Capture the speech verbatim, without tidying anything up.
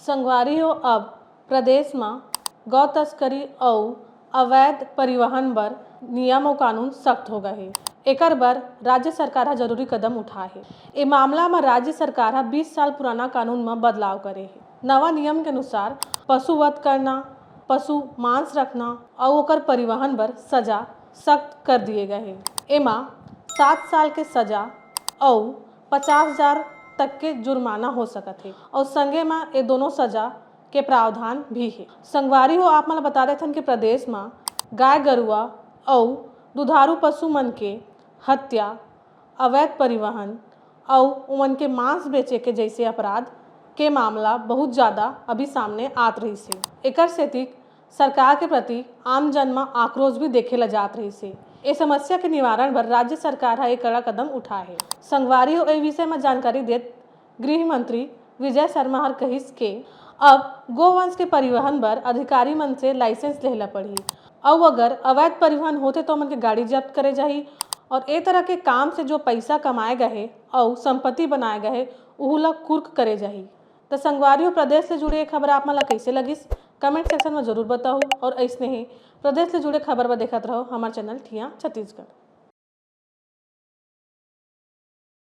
संगवारी हो, अब प्रदेश म गौ तस्करी अउ अवैध परिवहन बर नियम अउ कानून सख्त हो गए हे। एकर बर राज्य सरकार ह जरूरी कदम उठाए हे। ए मामला म राज्य सरकार ह बीस साल पुराना कानून म बदलाव करे हे। नवा नियम के अनुसार पशु वध करना, पशु मांस रखना अउ ओकर परिवहन बर सजा सख्त कर दिए गए हे। एमा सात साल के सजा अउ पचास हजार तक के जुर्माना हो सकत हे अउ संगे म ए दोनों सजा के प्रावधान भी हे। संगवारी हो, आप मन ल बता देथन कि प्रदेश म गाय गरुवा अउ दुधारू पशु मन के हत्या, अवैध परिवहन अउ उमन के मांस बेचे के जैसे अपराध के मामला बहुत ज्यादा अभी सामने आत रहिस हे। एकर सेती सरकार के प्रति आम जन म आक्रोश भी देखे ल जात रहिस हे। ए समस्या के निवारण बर राज्य सरकार ह एक कड़ा कदम उठाए हे। संगवारी हो, ए विषय म जानकारी देत गृह मंत्री विजय शर्मा हर कहिस के अब गोवंश के परिवहन बर अधिकारी मन से लाइसेंस लेहे ला पड़ही, अउ अगर अवैध परिवहन होथे तो ओमन के गाड़ी जब्त करे जाही और ए तरह के काम से जो पैसा कमाए गए हे अउ संपत्ति बनाए गए हे, उहू ला कुर्क करे जाही। त संगवारी हो, प्रदेश ले जुड़े ये खबर आप मन ला कइसे लगिस, कमेंट सेक्शन में जरूर बताओ और ऐसने ही प्रदेश ले जुड़े खबर बर देखत रहो हमार चैनल ठिया छत्तीसगढ़।